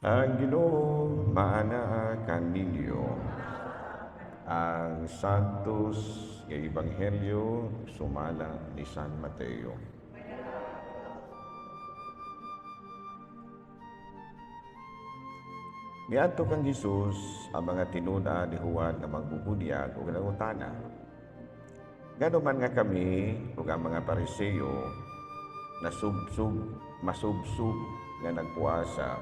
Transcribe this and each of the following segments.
Ang Ginoo maanaa kaninyo. Ang Santos nga Ebanghelyo sumala ni San Mateo. Miadto kang Hesus ang mga tinun-an ni Juan nga magbubunyag ug nangutana, "Ngano man nga kami ug ang mga Pariseo nasubsob masubsob nga nagpuasa,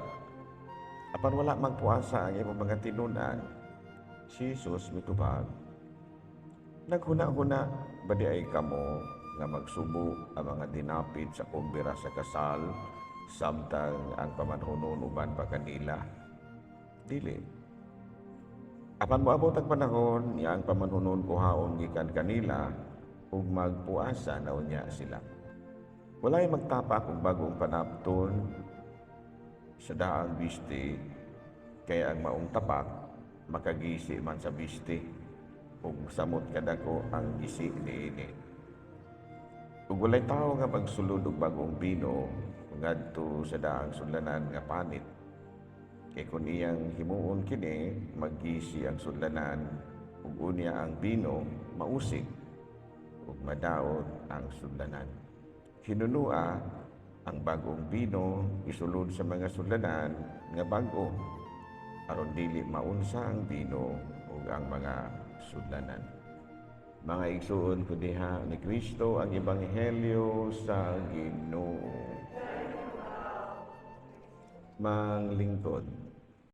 apan wala magpuasa ang imong mga tinun-an?" Si Jesus mitubag, "Naghuna-huna ba diay kamo nga magsubo ang mga dinapit sa kumbira sa kasal samtang ang pamanhunon uban pa kanila? Dili. Apan moabot ang panahon nga ang pamanhunon kuhaon gikan kanila ug magpuasa na unya sila. Walay magtapak og bag-ong panapton sa daang biste, kay ang maong tapak makagisi man sa biste ug samot kadako ang gisi niini. Ug walay tawo nga magsulod og bag-ong bino ngadto sa daang sudlanan nga panit. Kay kun iyang himuon kini, maggisi ang sudlanan ug unya ang bino mausik ug madaot ang sudlanan. Hinunua, ang bag-ong bino isulod sa mga sudlanan nga bag-o, aron dili maunsa ang bino ug ang mga sudlanan." Mga igsuon ko diha ni Kristo, ang ebanghelyo sa Ginoo. Manglingkod.